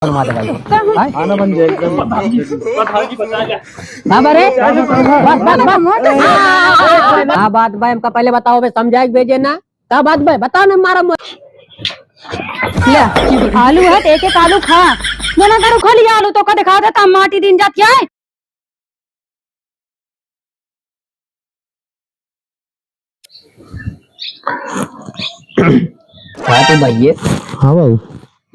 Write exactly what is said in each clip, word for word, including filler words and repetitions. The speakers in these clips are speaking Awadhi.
बनवा दे भाई। हैं? खाना बन जाए एकदम। का बरे? बस, बस, बस। का बात बा, हमका पहले बताओ बे, समझाए के भेजे ना। का बात बा, बताओ ना, मारा म-, ले, आलू है तो एक एक आलू खा। मना करू, खा लिया आलू, तोका देखा देता, हम माटी दिन जात क्या है? हाँ तो भैया, हाँ बाबू।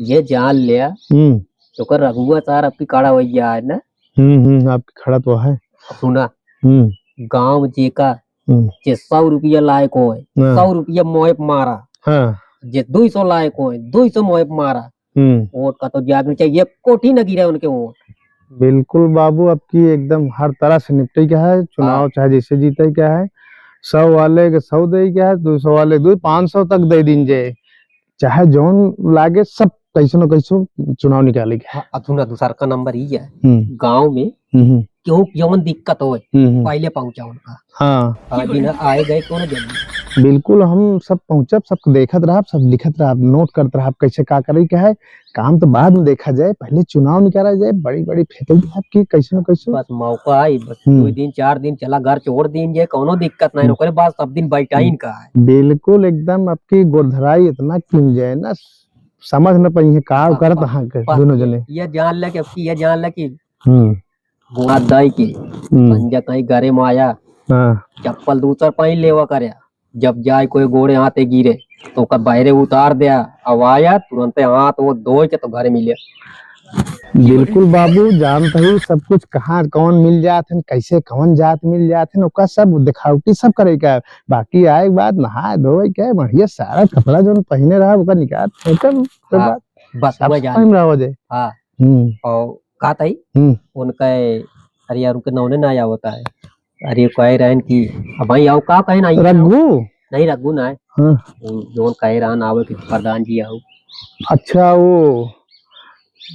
ये जान लिया, हम्म। तो कर रघुआ सार आपकी खड़ा हो गया है ना? हम्म, हम्म, आपकी खड़ा तो है। सुना, हम्म। गाँव जेका, हम्म। जे सौ रुपया लायक होए, हाँ। सौ रुपया मोए पे मारा। हाँ। जे दुई सौ लायक होए, दुई सौ मोए पे मारा। हम्म। वोट का तो जागनी चाहिए, कोठी न गिरे उनके वोट। बिल्कुल बाबू, आपकी एकदम हर तरह से निपटे का है चुनाव, हाँ। चाहे जैसे जीते का है, सौ वाले के सौ दे का है, दो सौ वाले दो, पाँच सौ तक दे दीन जाए, चाहे जौन लागे, सब कैसे न कैसे चुनाव निकाले के। हाँ, अथु ना, दूसर का नंबर ई है, हम्म। गाँव में हम्म। केहू जौन दिक्कत होए, हम्म, हम्म। पहले पहुँचा उनका। हाँ। हाँ, बिना आए गए कोनो जल्दी। बिल्कुल, हम सब पहुँचब, सब देखत रहब, सब लिखत रहब, नोट करत रहब, कैसे का करे के है। काम तो बाद में देखा जाए, पहले चुनाव निकाला जाए, बड़ी बड़ी फैकल्टी आपकी कैसे न कैसे। बस मौका आई, बस हम्म। दो दिन, चार दिन चला, घर छोड़ दीन जाए, कोनो दिक्कत नहीं, हम्म। ओकरे बाद सब दिन बैठाइन का है। बिल्कुल, एकदम आपकी गोरधराई इतना किन जाए ना, समझ न पाई है का हाँ, करत हाँ, हाँ, दोनों जने। ये जान ले कि, ये जान ले कि हम्म। गोड़ा दई के, हम्म। पंजा कहीं गरे में आया, हाँ। चप्पल दूसर पहिन लेवा करे। जब जाए कोई गोड़े हाथे गिरे, तो ओकर बहरे उतार दे, अब आया, तुरंते हाथ वो धोए के तो घरे मिले। बिल्कुल बाबू, जानत ही सब कुछ, कहाँ कौन मिल जात हन, कैसे कौन जात मिल जात हन, ओका सब देखावटी सब करे का। बाकी आए के बाद नहाए धोए के, बढ़िया सारा कपड़ा जौन पहिने रहा, ओका निकाल फेंकब, ओकर हाँ, बाद बस सब वही जान। पहिन रहा हो जाए। हाँ। हम्म। और का तई? हम्म। उनके, अरे यार, उनके नौने ना आवता है। अरे, कहे रहन कि अब भाई आओ, का कहे ना, ये रघु? नहीं, रघु ना है। हाँ। वो जौन कहे रहन आवे कि प्रधान जी आओ। अच्छा, वो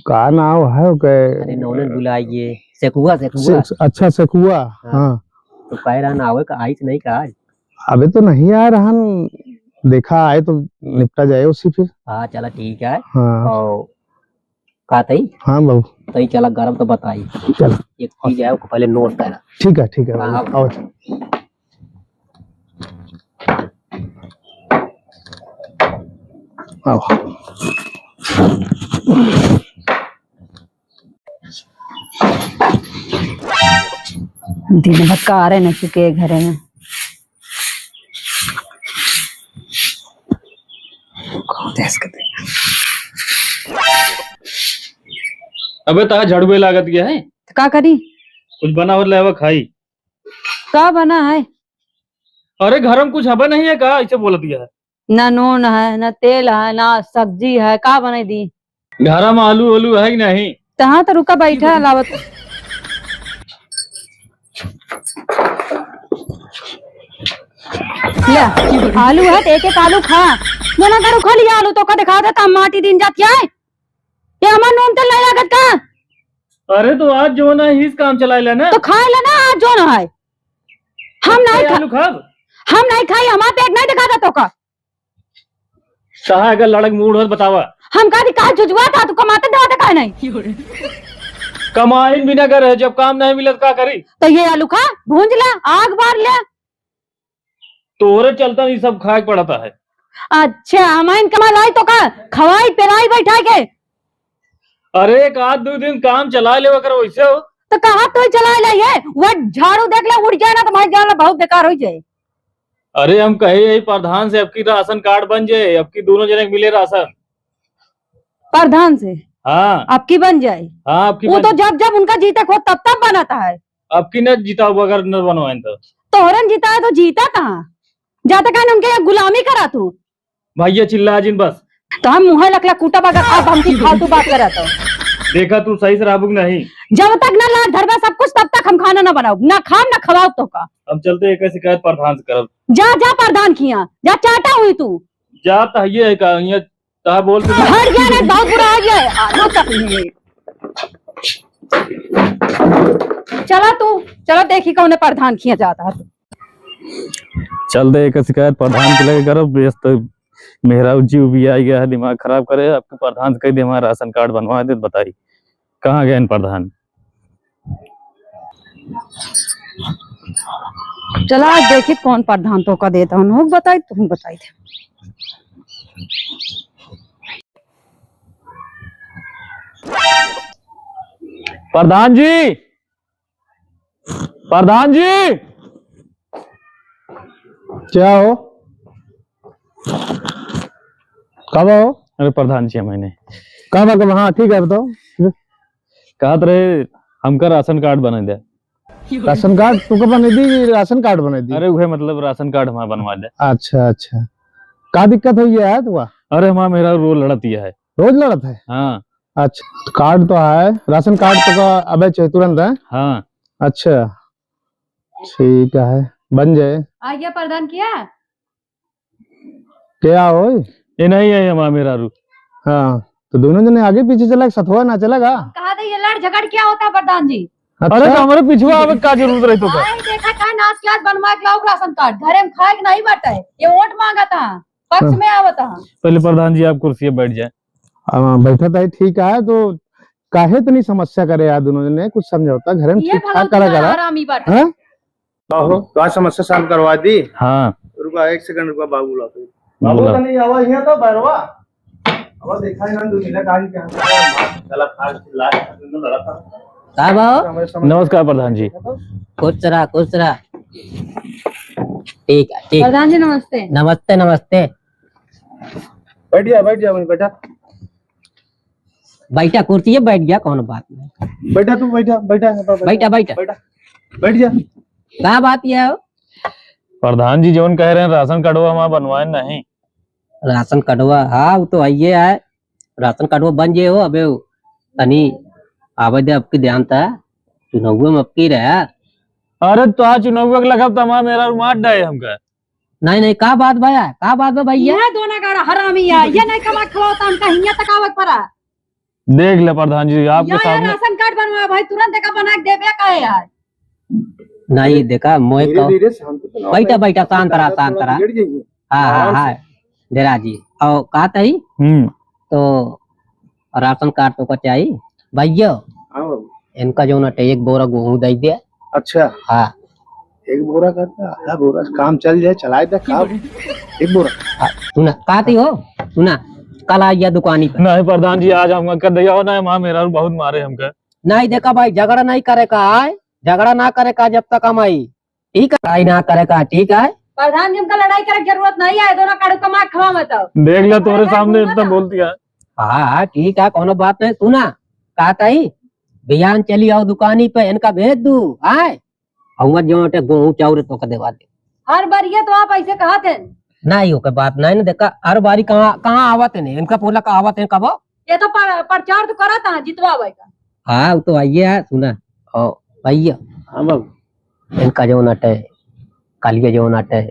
का नाव है ओके? अरे, नौने बुलाइए, सेकुआ, सेकुआ। से-, अच्छा, सेकुआ, हाँ। हाँ। तो कहे रहन आवे का, आइस नहीं का आज? अबे तो नहीं आए रहन, देखा आए तो निपटा जाए उसी फिर। हाँ, चला ठीक है। हाँ। और का तई? हाँ बाबू। तई चला गरम तो बताई। चला। एक चीज है, ओको पहले नोट करा। ठीक है, ठीक है बाबू, हाँ। आओ। आओ। दिन भर कारे न चुके घरे में। अबे, तारा झड़ुए लागत गया है। तो का करी? कुछ बना हो, लेवा खाई। का बना है? अरे, घर में कुछ हबे नहीं है का? ऐसे बोलत गया है। ना नून है, ना तेल है, ना सब्जी है, का बनाई दी? घर में आलू, आलू है कि नहीं? तहाँ तो रुका, बैठा, लावत। ले, आलू है तो एक एक आलू खा। मना करू, खा लिया आलू, तोका देखा देता, हम माटी दिन जात क्या है? ये हमार नून तेल नहीं लागत का? अरे तो आज जौन है, हीच काम चलाए ला ना। तो खाए ला ना, आज जौन है। हम नहीं खा-, आलू खाब? हम नहीं खाई, हमार पेट नहीं देखा था तोका। कहा अगर लड़क मूड हो तो बतावा। हम कहा थी, कहा जुजुआ था, तू कमाते धमाते काहे नहीं? कमाइन बिना घर है, जब काम नहीं मिलत का करी? तो ये आलू खा, भूंज ला, आग बार ले। तोहरे चलता नहीं सब खाए के पड़ता है। अच्छा, हमाइन कमा लाई तो का? खवाई, पिलाई, बैठा के। अरे, एक आध दो दिन काम चला लेवा करो वैसे हो। तो कहा तो चला ले ये? वो झाड़ू देख ले, उड़ जाए ना तो भाई जान ले, बहुत बेकार हो जाए। अरे, हम कहे यही प्रधान से, अब की राशन कार्ड बन जाए, अब की दोनों जने के मिले राशन। प्रधान से? हाँ। अब की बन जाए? हाँ, अब की वो बन तो जब जब उनका जीते को तब तब बनाता है। अब की न जीता हुआ अगर न बनवाएं तो। तोहरन जीता है तो जीता कहाँ? जाते कहने उनके यहाँ गुलामी करा तू। भैया चिल्ला जिन बस। तो हम मुँह लकला कूटब अगर आप हमसे फालतू बात करा तो। देखा तू सही से रहबू कि नहीं? जब तक ना लात धरबा सब कुछ, तब तक हम खाना ना बनाउब, ना खाब, ना खवाउब तोका। हम चलते एक शिकायत प्रधान से करब। जा, जा प्रधान खिया, जा चाटा हुई तू। जा त ये है का, ये ता बोल तू। हट गया नहीं, बहुत बुरा हो गया है। आ, रुक। चला तू, चला देखी कौन प्रधान खिया जाता है। चल दे, एक शिकायत प्रधान के लगे करब, बेस तो मेहरारू जी भी आ गया है, दिमाग खराब करे। आपके प्रधान से कह दे, हमारा राशन कार्ड बनवा दे, बताई कहाँ गए प्रधान? चला, आज देखी कौन प्रधान तोका देत हन, हूँ बताई, तू बताई दे। प्रधान जी, प्रधान जी। क्या हो? कब हो? अरे प्रधान जी, मैंने कब, कब? हाँ, ठीक है, बताओ। कहत रहे, हमका राशन कार्ड बना दे। राशन कार्ड तुमको बना दी, राशन कार्ड बना दी? अरे, वह मतलब राशन कार्ड हमारा बनवा दे। अच्छा, अच्छा। का दिक्कत हुई है यार तुम्हारा? अरे, हमारा मेहरारू रोज लड़त ही है। रोज लड़त है? हाँ। अच्छा, तो कार्ड तो है, राशन कार्ड तो का अबे चाहिए तुरंत है? हाँ। अच्छा, ठीक है, बन जाए। आ गया प्रधान किया? क्या हो? ये नहीं है हमारा मेहरारू। हाँ, तो दोनों जने आगे पीछे चला, सथवा ना चला का? कहा था ये लड़ झगड़ क्या होता है प्रधान जी? अच्छा। अरे, तो हमारे पीछे आवे का जरूरत रही तो का? आई देखा का नाच क्लास बनवा के लाओ राशन कार्ड, घरे में खाए के नहीं बाटे, ये वोट मांगा था, पक्ष हाँ। में आवता। पहले प्रधान जी आप कुर्सी पे बैठ जाए। हाँ, बैठा था, ठीक है, तो काहे इतनी समस्या करे यार दोनों जने, कुछ समझौता घरे में ये ठीक ठाक भगवती करा का करा। हरामी बाटे। हाँ? आहो, तो आज समस्या solve करवा दी। हाँ। रुका, एक second रुका, बाबू बुलाते हैं। बाबू, बुला। तनी आवा हियाँ तो, बैरवा। अब देखा है ना, दुनिया का क्या चला, फाड़ के लाल में लड़ा था। का बा हो? हमारे समझ नमस्कार प्रधान जी। खुश रहा, खुश रहा। ठीक है, ठीक। प्रधान जी, नमस्ते। नमस्ते, नमस्ते। बैठ जा, बैठ जा, वहीं बैठा। बैठा, कुर्सी पे बैठ गया, कौनो बात नहीं। बैठा तू, बैठा, बैठा, यहाँ पर बैठा, बैठा। बैठा, बैठ जा। का बात ये है? प्रधान जी जौन कह रहे हैं, राशन कार्डवा हमारा बनवाए नहीं। राशन कार्डवा, हाँ, वो तो आइए है। राशन कार्डवा बन जे हो, अबे वो तनी आवे दे, अबकी ध्यान था, चुनाव में अबकी रहा। अरे, तो आज चुनाव के लगब तो हमारा मेहरारू मार डाए हमका। नहीं, नहीं, का बात बा यार? का बात बा भैया? ये दोनों गाड़ा हरामी है, ये नहीं कमा खवाता, हमका हियाँ तक आवत पड़ा। देख ले प्रधान जी, आपके या, या सामने राशन कार्ड बनवा भाई, तुरंत देखा बना के देबे का है यार। नहीं, देखा, मोए धीरे, कहो। धीरे, शांत तो ना बैठा, भाई। बैठा, शांत रहा, ज्यादा शांत थोड़ा रहा। बिगड़ जाइए। हाँ, हाँ, आराम हाँ, से। डेरा जी। और का तही? हम्म। तो राशन कार्ड तो का चाहिए भैया। हाँ बाबू। इनका जो ना एक बोरा गेहूं दे दे। अच्छा। हाँ। एक बोरा करता, आधा बोरा से काम चल जाए, चलाए दे काम। एक बोरा। हाँ, सुना, का तही हो? सुना, कल आ गया दुकानी पर। नहीं प्रधान जी, आज हम कर दिया हो ना, माँ मेहरारू बहुत मारे हमका। नहीं देखा भाई, झगड़ा नहीं करे का है, झगड़ा ना करे का जब तक हम आई। ठीक है, लड़ाई ना करे का, ठीक है? प्रधान जी, हमका लड़ाई करे के जरूरत नहीं है, दोनों काड़ू कमा खावा मत अब। देख ले, तोरे सामने इतना बोल दिया। हाँ, हाँ, ठीक है, कौनो बात नहीं। सुना, का तही, बिहान चली आओ दुकानी पे, इनका भेज दू, आए? और मत जो अटे गेहूं चाउर तो का देवा दे। हर बार ये तो आप ऐसे कहत हैं। नहीं, ओके बात नहीं ना, देखा, हर बारी कहाँ, कहाँ आवत है नहीं, इनका बोला का आवत है कबो? ये तो पर-, प्रचार तो करत हैं जितवा भाई का। हाँ, वो तो आइए है, सुना। ओ, भैया। हाँ बाबू। इनका जौन अटे, कालिया जौन अटे,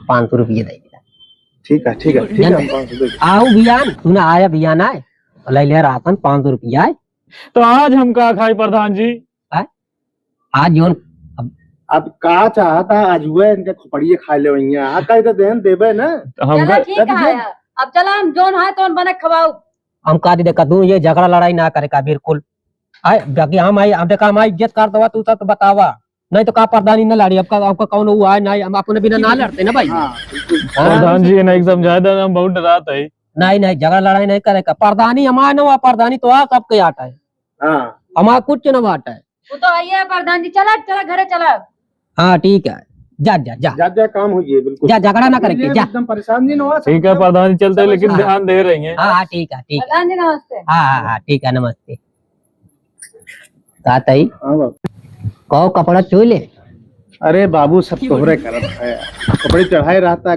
पाँच सौ रुपये दे दिया। ठीक है, ठीक है, ठीक है, जान हम पाँच सौ दे देंगे। आओ बिहान, सुना आया बिहान आए, ले ले राशन पाँच सौ रुपया आए। तो आज हम का खाई प्रधान जी? आए? आज जौन अब अब का चाहता आज हुए इनके खोपड़िए खा ले वहीं। हाँ, कह तो देन देबे ना। हम चला का ठीक है, अब चला हम जौन है तौन बना खवाओ। हम कह दी देखा तू ये झगड़ा लड़ाई ना करे का बिल्कुल। आए, बाकी हम आई, अब देखा, हमारी इज्जत कर दवा, तू सब तो बतावा। नहीं तो का प्रधानी न लड़ी, आपका, आपका कौन हुआ है, नहीं, हम अपने बिना ना लड़ते ना भाई। हाँ, बिल्कुल। हाँ। प्रधान जी, नहीं समझाए दे, हम बहुत डरात है। नहीं, नहीं, झगड़ा लड़ाई नहीं करे का। प्रधानी हमारे ना हुआ, प्रधानी तो आ सबके आटा है। हाँ। हमारा कुछ ना बाटा है। वो तो आइए प्रधान जी, चला, चला घरे चला। हाँ, ठीक है, जा, जा, जा। जा, जा, काम हो गया, बिल्कुल। जा, झगड़ा ना करे के, जा। एकदम परेशान नहीं ना हुआ, ठीक है, प्रधान जी, चलते हैं, लेकिन ध्यान दे रही हैं। हाँ, हाँ, ठीक है, ठीक है। प्रधान जी, नमस्ते। हाँ, हाँ, हाँ, ठीक है, नमस्ते। का तई? हाँ बाबू। कहो, कपड़ा छू ले। अरे बाबू, सब तोहरे करत है। कपड़े चढ़ाए रहता,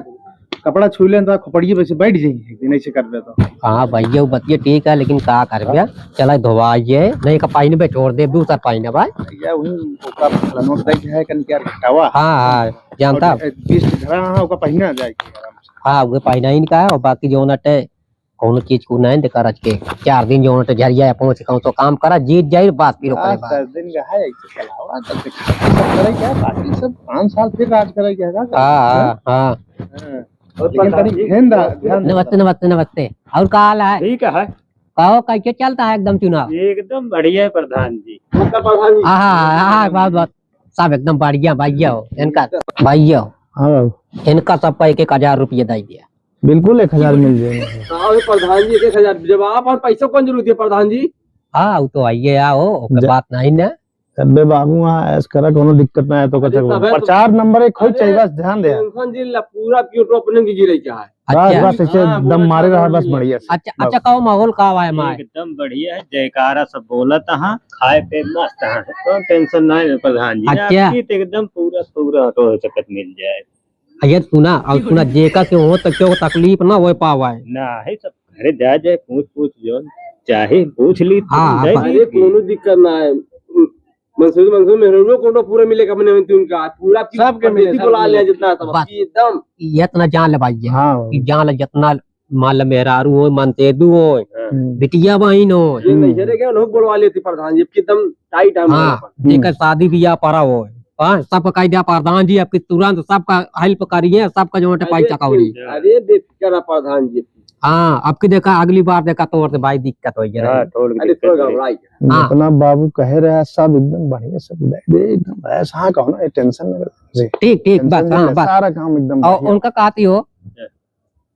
कपड़ा छू लेन तो खोपड़िए पे से बैठ जाइए, एक दिन ऐसे कर दे तो। हाँ भैया, वो बतिया ठीक है, लेकिन का करबे? चला धोवाइए, नहीं का पानी पे छोड़ दे, दूसरा पानी ना भाई। भैया, वही ओका फलानो तय है, कन क्या घटावा। हाँ, हाँ, जानता। और बीस घरा है, ओका पहिना जाए आराम से। हाँ, वो पहिना ही का, और बाकी जो नटे कौनो चीज को नहीं देखा रच के। चार दिन जो होने तो झरिया पहुंच के कौन सो काम करा, जीत जाई, बात फिर ओकरे बाद। दस दिन का है, ऐसे चलावा, तब तक सब करे क्या, बाकी सब पाँच साल फिर राज करे क्या, का करे? हाँ, हाँ, हाँ। हाँ। और लेकिन प्रधान तनी जी, ध्यान दा, ध्यान दा। नमस्ते, नमस्ते, नमस्ते। और का हाल है? ठीक है। कहो, कैसे चलता है एकदम चुनाव? एकदम बढ़िया है प्रधान जी। हाँ, हाँ, हाँ, बहुत, बहुत। सब एकदम बढ़िया, भैया हो, इनका, भैया हो। हाँ बाबू। इनका सबका एक एक हजार रुपये दे दिया। बिल्कुल एक हजार मिल जाएगा। हाँ, अरे प्रधान जी, एक एक हजार, जब आप, और पैसा कौन जरूरत है प्रधान जी? हाँ, वो तो आइए आओ, ओकर जा- बात नहीं ना। अबे बाबू, वहाँ ऐश करा, कोनो दिक्कत ना है तो अरे कथक तबे तो प्रचार नंबर एक होई अरे चाहिए, बस ध्यान दे। टेंशन जी ला, पूरा क्यों अपने की गिरे क्या है? बस, अच्छा। बस ऐसे हाँ, दम बोला मारे था रहा, बस बोलिए। बढ़िया से। अच्छा, बस। अच्छा, कहो माहौल का है माय? एकदम बढ़िया है, जयकारा सब बोलत हाँ, खाए पे मस्त हाँ, तो टेंशन ना है प्रधान जी। अच्छा। आपकी तो एकदम पूरा, पूरा तो सकत मिल जाए। अरे सुना, और सुना, जेका से हो तो क्यों तकलीफ ना हो पावा है। ना है, सब घरे जा जाए, पूछ पूछ जो चाहे पूछ ली, हाँ, दे बस। दी। अरे कोनो दिक्कत ना है। मंसूरी, मंसूरी मेहरारू को तो पूरा मिले, अपने में उनका पूरा की सबके मिले, प्रदेशी को ला सबके लिया मिले। जितना सब बस। एकदम। ये इतना जान ले भाई, ये हाँ। कि जान ले जितना, मान ले मेहरारू हो, मनसेदू हो, हाँ। हम्म। बिटिया बहन हो। ये नहीं हम्म। है क्या, लोग बोलवा लेती प्रधान जी, एकदम टाइट है हाँ, हमारे पास। जेकर हम्म। शादी बियाह पड़ा हो, हाँ, सबका कह दिया प्रधान जी, आपकी तुरंत सबका हेल्प करिए, सबका जो अरे पैसा कौड़ी। अरे बेफिक्र रहा प्रधान जी। हाँ, अब की देखा, अगली बार देखा तो और से भाई दिक्कत हो गया। हाँ, थोड़ी अरे दिक्कत थोड़ा है। घबराई। हाँ। जितना बाबू कहे रहा सब एकदम बढ़िया, सब दे दे एकदम ऐसा, हाँ, कहो ना, ये टेंशन ना ले। जी। ठीक, ठीक, टेंशन बस, नहीं हाँ, ले, बस। सारा काम एकदम और बढ़िया। उनका कहती हो,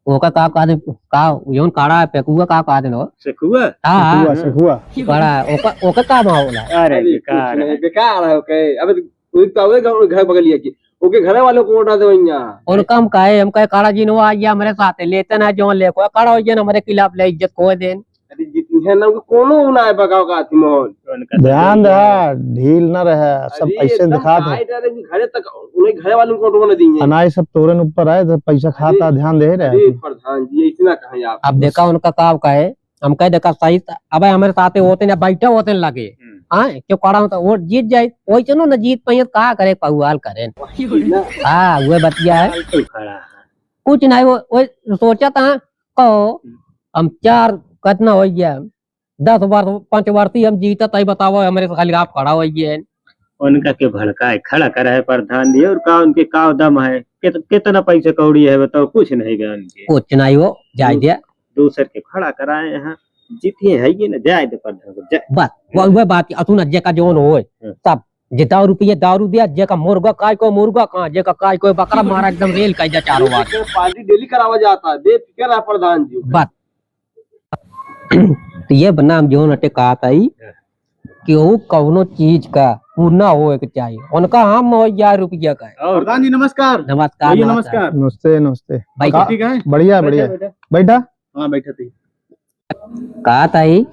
ओका का कहते, का, योन काड़ा है, पेकुआ का कहते हो? सेकुआ? हाँ, हाँ। सेकुआ, सेकुआ। काड़ा है, ओका, ओका का भाव होला? अरे, अरे, बेकार कुछ नहीं, है। बेकार है, ओके। अबे कोई तो आवे घर, घर बगलिया की, ओके, घरे वालों को order दे वइया। उनका हम कहे, हम कहे, "काड़ा जी, नो, आइए हमरे साथ, लेते ना जो लेको, काड़ा हो जाए ना, हमरे खिलाफ ले इज्जत खो देन।" अरे, जितनी है ना, उनको कोनो ना है बगाव का आती माहौल। उनका तो ध्यान दिया रहा, है। ढील ना रहा, सब अरे, पैसे एकदम दिखात है। Tight है, लेकिन घरे तक, उन्हें घरे वालों को order ना दी है। अनाज सब तोरन ऊपर आए, तो पैसा खाता, अरे, ध्यान दे रहे अरे, हैं। प्रधान जी, इतना कहें आप। अब देखा उनका का कहे, हम कह देखा सही, अब हमरे साथे होते ना, बैठे होते ना लगे। हम्म। हाँ, क्यों काड़ा होता, वोट जीत जाए, वही चलो ना जीत पाइए, का करे, पहुआल करें। वही ना। हाँ, वह बतिया है। फालतू खड़ा है। कुछ नहीं, वो, वो सोचा था, कहो, हम्म। हम चार, कितना हो गया, दस वर्ष, पाँच वर्ष ही हम जीता, तई बताओ, हमरे से खाली आप खड़ा हो गए हैं। उनका के भड़काए, खड़ा करा है प्रधान जी, और का उनके का दम है, कित-, कितना पैसा कौड़ी है, बताओ, कुछ नहीं बे उनके। कुछ नहीं हो, जाए दू-, दे। दूसर के खड़ा कराए हैं, जीतिए है ये ना, जाए दे प्रधान को, जाए। बस, वह, वह बात, असुन जेका जोन होए, हाँ। सब, जे दो रुपये दारू दिया, जेका मुर्गा काय को मुर्गा कहाँ, जेका काय को बकरा मारा, एकदम रेल का जा चारों बार। पार्टी daily करावा जाता है, बेफिक्र रहा प्रधान जी। बस। तो ये बना हम जोन अटे कहा था ही कि वो कौनो चीज का पूरा होए के चाहिए। उनका हम हो हजार रुपया का है। और प्रधान जी, नमस्कार। नमस्कार, भैया, नमस्कार। नमस्कार। नमस्ते, नमस्ते। भाई, का-, ठीक है? बढ़िया, बैठा, बढ़िया। बैठा। बैठा? हाँ, बैठा थी। का ताई,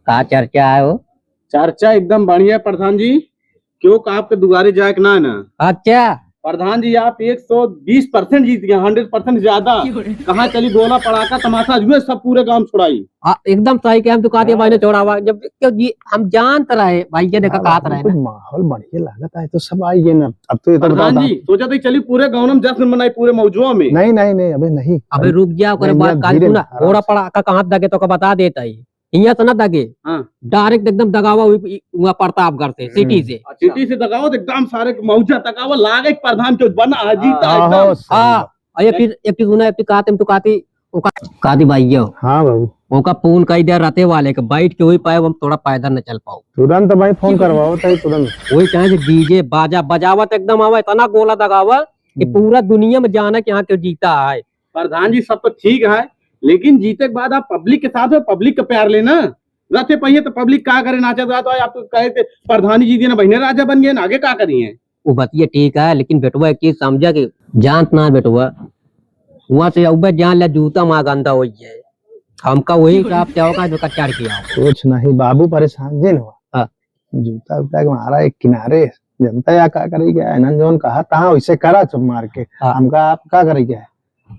का चर्चा है हो? चर्चा एकदम बढ़िया प्रधान जी, क्यों का आपके दुआरे जाए के ना है ना? अच्छा। प्रधान जी, आप एक सौ बीस percent जीत गए, hundred percent ज्यादा। कहाँ चली गोला पड़ाका तमाशा, जो है सब पूरे गांव छुड़ाई। हाँ, एकदम सही कहे, हम तो कहते हैं, हाँ। भाई ने छोड़ावा, जब क्यों जी, हम जानत रहे, भाई ये देखा हाँ, कहत रहे कुछ ना। माहौल बढ़िया लागत है, तो सब आई गए ना। अब तो ये तो प्रधान बता जी, दो। सोचा था चली पूरे गांव में जश्न मनाई, पूरे मौजवा में। नहीं, नहीं, नहीं, अबे नहीं। अबे रुक जा, ओकरे नहीं, बाद यार, काल धीरे सुना, से, आराम घोड़ा से। पड़ाका कहाँ दगे तो का बता देता ही। हियाँ से ना दगे, हाँ। Direct एकदम दगावा हुई, हुआ प्रतापगढ़ से, हम्म। सिटी से। अच्छा। सिटी से दगावा तो एकदम सारे मौजा दगावा, लागे कि प्रधान जो बना है, जीता हाँ, एकदम। हाँ, सही हाँ, बात। और एक चीज, एक चीज सुना, एक चीज कहते, हम तो कहते, ओका, कहते भाई यो। हाँ बाबू। ओका फोन कही दे राते वाले के, बैठ के वही पाए, हम थोड़ा पैदल न चल पाओ। तुरंत भाई फोन करवाओ, तई तुरंत। वही चाहे जे DJ बाजा बजावत एकदम आवा, इतना गोला दगावा कि हम्म। पूरा दुनिया में जाना कि यहाँ क्यों जीता है। प्रधान जी, सब तो ठीक है, लेकिन जीते के बाद आप public के साथ हो, public का प्यार लेना। रथे पहिए तो public का करे, नाचत गात हो, आप तो कहे थे प्रधानी जी दिए ना, बहिने राजा बन गए ना, आगे का करी है? वो बतिया ठीक है, लेकिन बेटवा एक चीज समझा कि जानत ना बेटवा, वहाँ से अउबे जान ले जूता माँ गंदा हो जाए। हमका वही का आप चाहो का जो कच्चा किया हो। कुछ नहीं बाबू, परेशान जिन हुआ। हाँ। जूता उता के मारा एक किनारे, जनता या का करे क्या है, नन जौन कहा तहाँ वैसे करा चुप मार के। हाँ। हमका आप का करे क्या है,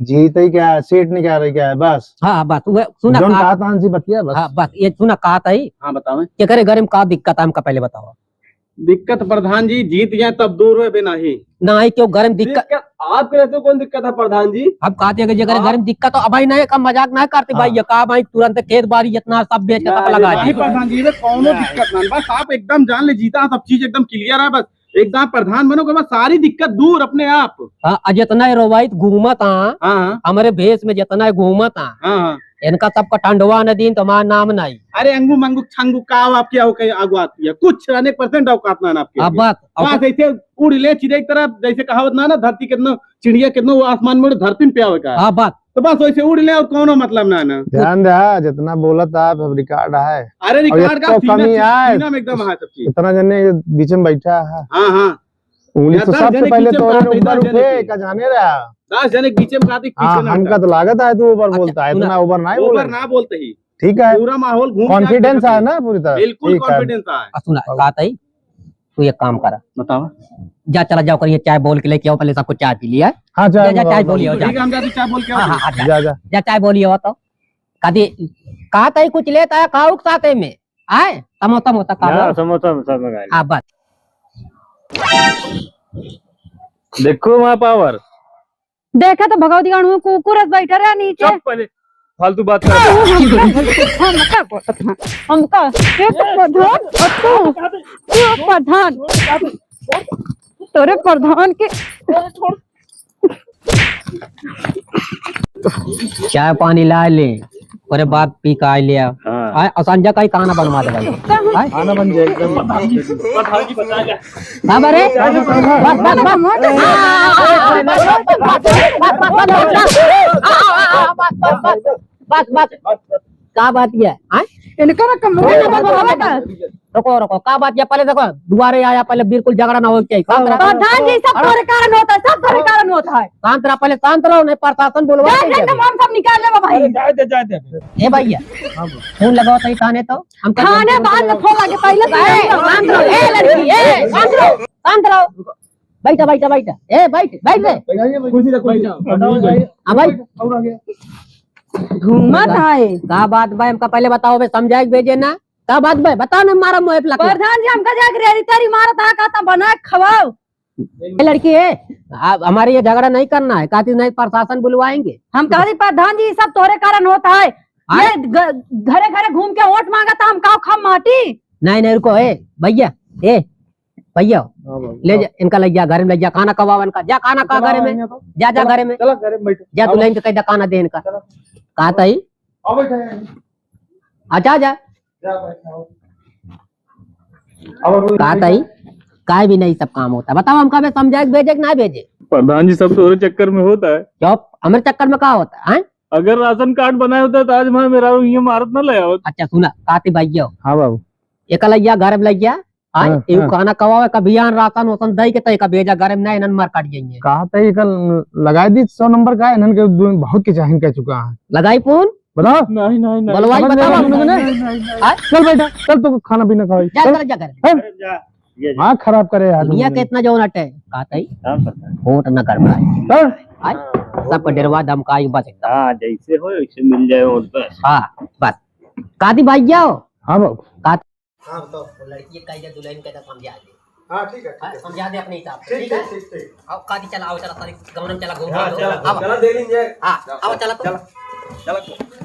जीत ही क्या है, सीट निकाल रही क्या है, बस। हाँ, बस, वह सुना जौन का कहा तहाँ जी बतिया बस। हाँ, बस, ये सुना कहा था ही। हाँ, बताओ। के करे घरे में का दिक्कत है, हमका पहले बताओ। दिक्कत प्रधान जी, जीत जाए तब दूर होए बे नाही। नाही, क्यों घर में दिक्कत? दिक्कत आपके रहते कौन दिक्कत है प्रधान जी? अब कहा दिया कि जेकर हाँ। घर में दिक्कत हो, अब भाई नहीं, का मजाक ना करते भाई, हाँ। ये का भाई तुरंत खेत बाड़ी जितना सब बेच के सब नहीं, लगा नहीं दिए। प्रधान जी, ये कौनो दिक्कत ना, बस आप एकदम जान ले जीता, सब चीज एकदम clear है, बस एकदम प्रधान बनो के बाद सारी दिक्कत दूर अपने आप। हाँ, आ जितना ये रोवाइत घूमत आ, हाँ, हाँ। हमरे भेष में जितना ये घूमत आ, हाँ, हाँ। इनका सबका ठंडवा न दीन तो हमारा नाम नहीं। अरे अंगू मंगू छंगू का हो आपके, आओ कहीं आगू आती है, कुछ अनेक परसेंट औकात ना, ना आपके अब आगे। बात, बस औकात। ऐसे उड़ ले चिड़ै की तरह, जैसे कहावत ना, ना, धरती कितना, चिड़िया कितना वो आसमान में उड़े, धरती में पे आवे का। हाँ, बात। तो बस वैसे उड़ ले और कौनो मतलब ना, ना। ध्यान दे, हाँ, जितना बोलत आप, सब रिकॉर्ड है। अरे और रिकॉर्ड का एको सीना, कमी है। सीना में एकदम है सब चीज। इतना जने बीच में बैठा है। हाँ, हाँ। उंगली या तो दस सबसे जने पहले पीछे तोरे काट, ऊपर दस जने उठे, के। का जाने रहा? दस जने के बीच में काट, हाँ, पीछे ना हमका हटा। तो लागत है तू ऊपर अच्छा, बोलता है, सुना। इतना ऊपर नहीं ऊपर बोले। ना बोलते ही। ठीक है। पूरा माहौल घूम के कॉन्फिडेंस आके है ना पूरी तरह? बिल्कुल ठीक है। कॉन्फिडेंस है। आ, सुना, और का तई? तू एक काम करा। बताओ। जा, चला जाओ, करिए चाय बोल के लेके आओ, पहले सबको चाय पी लिया। हाँ, चाय जा, जा, मंगाओ, चाय मंगाओ। बोलिए, जा। ठीक है, हम जाते चाय बोल के हाँ, आओ। हाँ, हाँ, जा। जा, जा। जा, चाय बोलिए, हो तो। कदी, का तई कुछ लेता है, खाओ साथे में। आए, समोसा, समोसा खा ना, लो। समोसा, समोसा मंगा ले। हाँ, बस। देखो वहाँ पावर। देखा तो भगवती गण में कुकुर अस बैठा रहा नीचे। चुप पहले, फालतू बात कर। तू हमका, हमका बोलत है। हमका, ये तो प्रधान, और तू, तू प्रधान। तोरे प्रधान के चाय पानी ला ले, ओकरे बाद पी के आइ ले। हाँ। आए, और संजय का ही खाना बनवा दे भाई। आए? खाना बन जाए एकदम। हाँ, बरे? बस, बस, बस। बस, बस। का बात ये? हाँ? इनका ना कम रुको, रुको, का बात ये? पहले देखो, दुआरे आया, पहले बिल्कुल झगड़ा ना हो चाहिए। शांत रहो। प्रधान जी, सब तोरे कारण होता है, सब तोरे कारण होता है। शांत रहो, पहले शांत रहो, नहीं प्रशासन बुलवा देंगे अभी। हम सब निकाल लेबो भाई। अरे, जाए दे, जाए दे। ए भैया, हाँ, बोल। फोन लगाओ सही थाने तो। हम थाने बाद में फोन लगे, पहले ए, शांत रहो, ए लड़की, ए, शांत रहो, शांत रहो। बैठा, बैठा, बैठा। ए, बैठ, बैठ रे। बैठाइए, कुर्सी रखो, बैठ जाओ। हाँ, बैठ। और आगे। घूमत है। का बात बा, हमका पहले बताओ बे, समझाए के भेजे ना। का बात बे, बताओ ना, मारा मोहे पे लगा। प्रधान जी, हमका जाके रेड़ी तेड़ी मारत है, कहता बना के खवाओ। ए लड़की है, आप, हमारे ये झगड़ा नहीं करना है, कहती नहीं प्रशासन बुलवाएंगे। हम कहती प्रधान जी, ये सब तोरे कारण होता है। हाँ? ये घ-, घरे घरे घूम के वोट मांगा था, हम काव खाम माटी। नहीं, नहीं, रुको, ए भैया, ए भैया, हाँ बाबू, ले जा, हाँ। इनका ले जा, घर में ले जा, खाना खवाओ इनका, जा खाना खा चला, घर में, यहाँ तो। जा, जा चला, घर में। चला, घर में बैठो। जा, आओ। दुल्हन के कह दे, खाना दे इनका। चला। कहा तई? आओ, बैठो यहाँ। अच्छा, जा। जा, बैठो, आओ। अब कहा तई? काय भी नहीं सब काम होता। बताओ, हम कबे समझाए के भेजे कि ना भेजे? प्रधान जी, सब तोरे चक्कर में होता है। चुप, हमारे चक्कर में का होता है, हैं? अगर राशन कार्ड बनाए होता तो आज मैं मेरा ये मारत ना ले आवत। अच्छा, सुना, कहा तई भैया। हाँ बाबू। एक ले जा, घर में ले जा, आय, हाँ, एगो हाँ। खाना खवावे, कभी यहाँ राशन वासन दई के तई का भेजा, घर में ना इन्हन मार काट जाइए। कहा तई एकर लगाई दी सौ नंबर का, इन्हन के दु-, बहुत के चाहिन कह चुका है। लगाई फोन? बताओ। नहीं, नहीं, नहीं। बोलवाई, समझ में बताओ। नहीं, नहीं, नहीं, नहीं। आय? चल बेटा, चल तो खाना पीना खाओ। जा चल। घर, जा घर। हैं? अरे जा, ये जा। दिमाग खराब करे यार दुनिया तुम। के इतना जौन अटे, कहा तई? क्या पता? वोट ना गड़बड़ाए। हैं? आय? सबको डरवा धमकाई बस एकदम। हाँ, जैसे हो वैसे मिल जाए वोट बस। हाँ, बस। कहा तई भाई जाओ। हाँ बाबू। कहा हाँ, तो वो लड़की का या दुल्हन का तो समझा दे। हाँ, ठीक है, ठीक हाँ, है। समझा दे अपने हिसाब से, ठीक ठीक है, है? ठीक, ठीक। आओ, कहा तई चला, आओ, चला, सारे गाँव में चला, घूम हाँ, लो। चला, आओ। चला, दे लीजिए। हाँ, जाओ, आओ, चला तो। चला, चला।